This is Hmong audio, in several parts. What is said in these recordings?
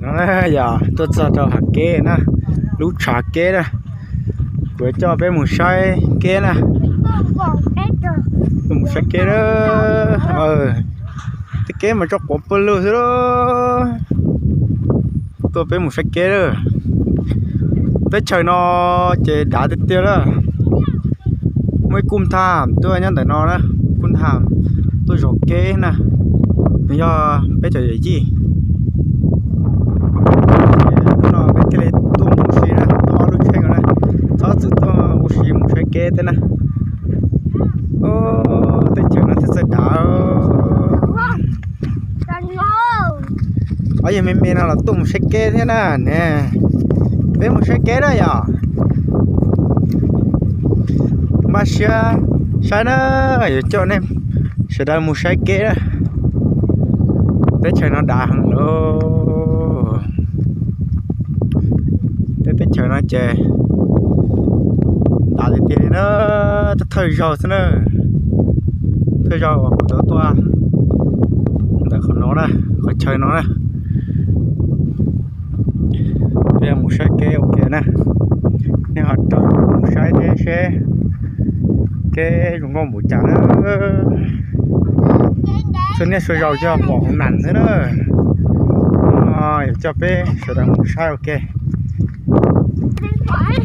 Yog tuaj txog rau hav keb na, lub tshav keb na, kuv coj peb mus saib keb na. Tuaj mus saib keb na. Tej keb mas tso quav pawg lug xwb. Tuaj peb mus saib keb na. Teb chaws no ces dav tiag tiag lawm. Muaj ib kub thaj tuaj nyob ntawm no na, kub thaj tuaj zov keb na. Nws yog peb cov yawm yij. Hnub no peb thiaj li tuaj mus ua si na, tuaj ob lub tsheb no na, txhob txwm tuaj ua si mus saib keb thiab na. Tej chaw no thiaj txawj dav. Ob yawg me me no los tuaj mus saib keb thiab na ne. Peb mus saib keb na yom. Npaj siab saib na, yuav coj nej sawv daws mus saib keb na. Teb chaws no dav heev lauj. Tej teb chaws no ces dav tiag tiag li na, thawj zaug xwb na. Thawj zaug uas kuv tau tuaj ntawm qhov no na, qhov chaw no na. Peb mus saib keb ua ke na. Nej ho rov mus saib thiab seb keb zoo nkauj npaum cas na. Txhua niaj txhua zaus yog pom hauv nas xwb na. Hnub no yuav coj peb sawv daws mus saib ua ke.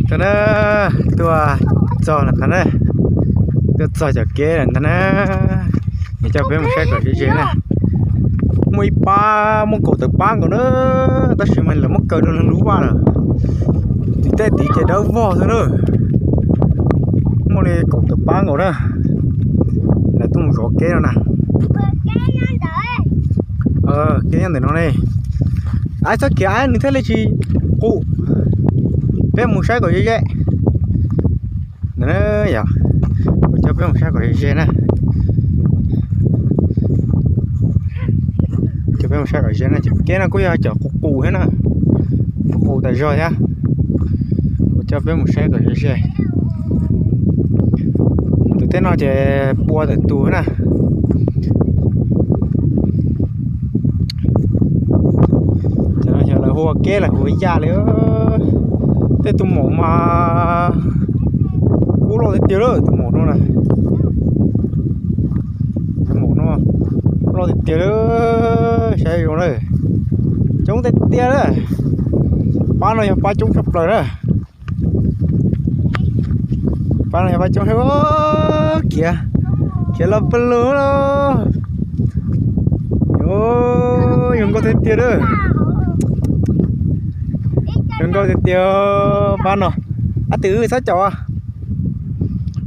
Tau na, tuaj txog lawm ntag na, tuaj txog cov keb lawm ntag na. Yuav coj peb mus saib kom ze ze na. Muaj ib pab muaj kaum tawm pab nkaus na, tab sis mas lawv muab kaw rau lub vaj lawm. Tim tej tid ces dawb vog xwb na. Muaj li kaum tawm pab nkaus na. Lawv tuaj mus zov keb no na. Keb nyob ntawm no ne. Aib txhob khiav, aib nws thiaj li tsis qus. Peb mus saib kom ze ze. Yog, kuv coj peb mus saib kom ze ze na. Coj peb mus saib kom ze na, cov keb no kuj yog cov qus qus thiab na. Qus qus tas zog thiab. Kuv coj peb mus saib kom ze ze. Tus teb no ces pua tawm tus na. Cov no yog lawv hu ua keb los hu ua yaj li. Tej tus maum mas kub loj tiag tiag lawm tus maum no na. Tus maum no loj tiag tiag lawm, saib zoo na. Coob tiag tiag na. Pab no yog pab coob tshaj plaws na. Pab no yog pab coob, khiav, khiav los pawg lug los. Zoo nkauj tiag tiag na. Zoo nkauj tiag tiag pab no. Ab twm txhob caum.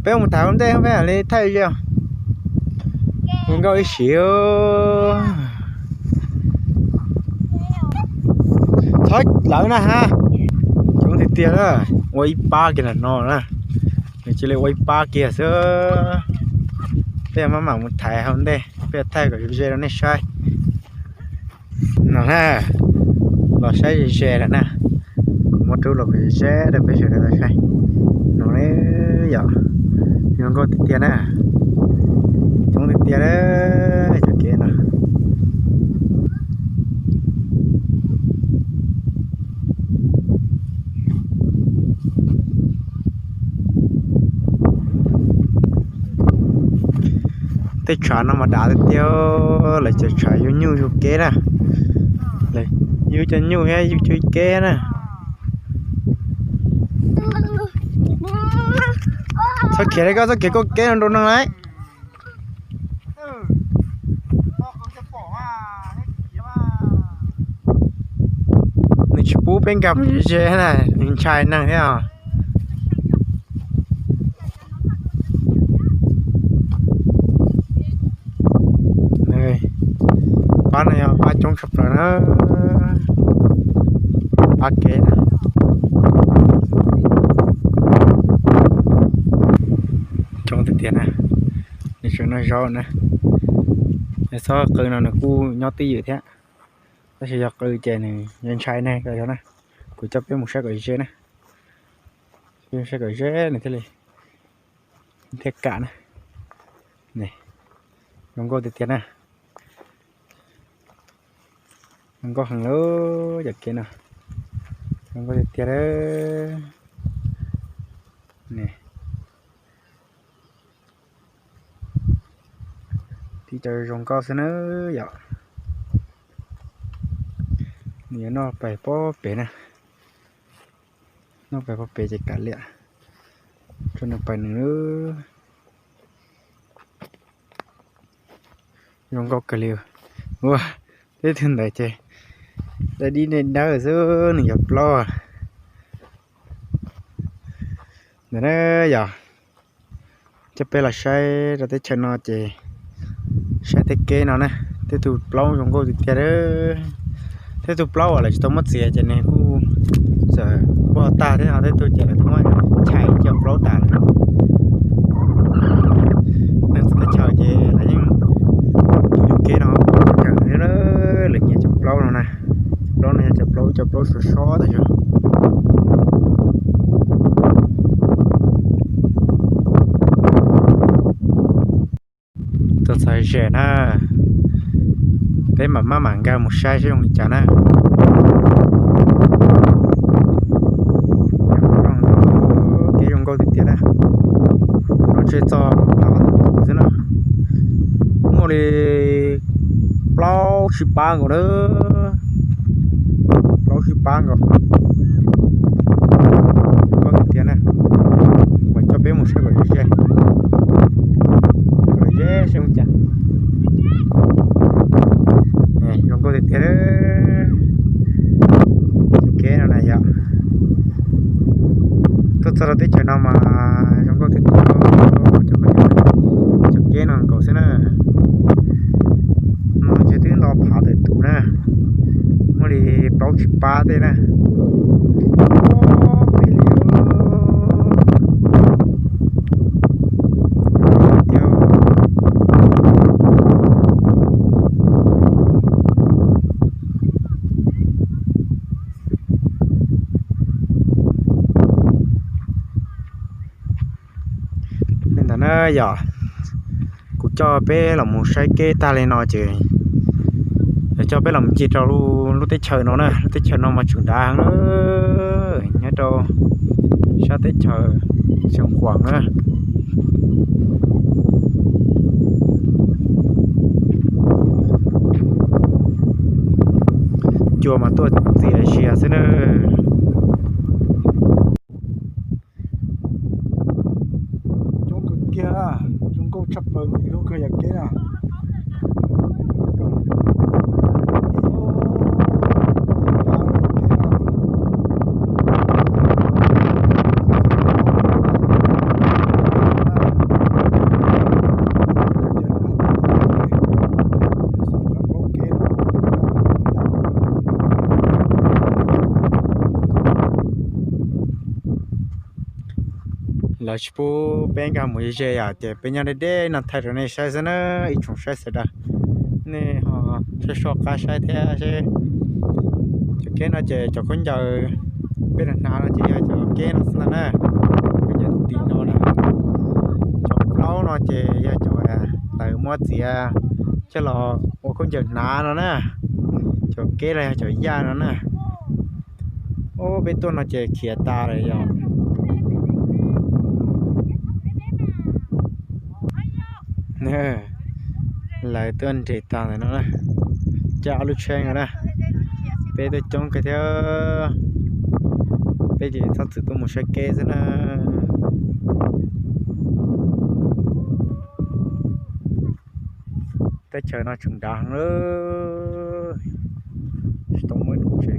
Peb mus tham ua ntej peb mam li thaij ze. Zoo nkauj ib sim. Txhob lawv na ha. Coob tiag tiag na. Ua ib pab kiag ntawm no na. Nws cia li ua ib pab kiag xwb. Peb maj mam mus thaiv hauv ntej, peb thaij kom ze ze rau nej saib. No na, los saib ze ze lawm na. Kuv muab rub los kom ze ze rau peb sawv daws tau saib. No yom, zoo nkauj tiag tiag na. Coob tiag tiag na, cov kev no. Tej tshav no mas dav tiag tiag, lawv cov tshav yug nyuj yug kev na. Lawv yug cov nyuj thiab yug cov kev na. Txhob khiav li koj, txhob khiav koj kev no nrau neeg lauj. Nws tsis pub peb nkag ze na, nws ntshai neeg thiab os. Pab no yog pab coob tshaj plaws na. Pab kev na. Coob tiag tiag na. Nws tseem noj zaub na. Yog txhob qw no nws kuj nyob twj ywm thiab, tab sis yog qw ces nws yuav ntshai neeg yog na. Kuv coj peb mus saib kom ze na. Peb mus saib kom ze nws thiaj li, thiaj kam na. Zoo nkauj tiag tiag na. Zoo nkauj heev lawm cov kev no, zoo nkauj tiag tiag lawm. Tib co zoo nkauj xwb na yom. Nws yuav noj pais pob pem na, noj pais pob pem ces kav liam, tso nws pais nws. Zoo nkauj kawg li. Ua, tib tug ntawd ces dawb dib dawb xwb, nws yog plaub ntawm na yom. Coj peb los saib rau teb chaws no ces saib tej kev no na, tej tug plaub zoo nkauj tiag tiag. Tej tug plaub uas lawv tsis tau muab txiav ces nws kuj txawm npog tag thiab, ho tej tug ces lawv twb muab chais cov plaub tas lawm. Neeg txawv teb chaws ces lawv yeej tus cov kev no, lawv nyiam cov plaub no na. Plaub no yog cov plaub, cov plaub sov sov tas zog. Tuaj txog ze na, peb mam maj mam nkag mus saib seb zoo li cas na. Kev zoo nkauj tiag tiag na. No tsheb txog phav xwb na, muaj li plaub tsib pab nkaus na, plaub tsib pab nkaus. Zoo nkauj tiag tiag na. Mas coj peb mus saib kom ze, kom ze saib ua cas. Zoo nkauj tiag tiag. Kev no na yom, tuaj txog rau teb chaws no mas zoo nkauj tiag tiag. Cov kev no nkaus xwb na. No ces twb nto phav tawm tus na, muaj li plaub tsib pab tej na. Li ntawd na yom, kuv coj peb los mus saib kev tag li no ces coj peb los mus ncig rau lub teb chaws no na. Lub teb chaws no mas tseem dav heev, nyob rau sab teb chaws Xeev Khuam na. Cua mas tuaj txias zias xwb na. Coob kawg kiag, zoo nkauj tshaj plaws ntxim hlub kawg yam kev na. Lawv tsis pub peb nkag mus ze ze yom, ces peb nyob deb deb no thaij rau nej saib xwb na, ib tsoom saib sawv daws. Nej ho saib soj qab saib thiab seb. Cov kev no ces cov khaub ncaws peb hnav no ces yog cov kev no xwb ntag na. Khaub ncaws tim no na. Cov plaub no ces yog cov lawv muab txiav coj los ua khaub ncaws hnav no na. Cov kev los yog cov yaj no na. Ub, peb tuaj no ces khiav tas lawm yom. Lawv tuaj nres tag ntawm no na, coj ob lub tsheb no na. Peb tuaj coob kawg thiab, peb ces txhob txwm tuaj mus saib kev xwb na. Teb chaws no tseem dav heev lawm, tsis tau muaj lub tsev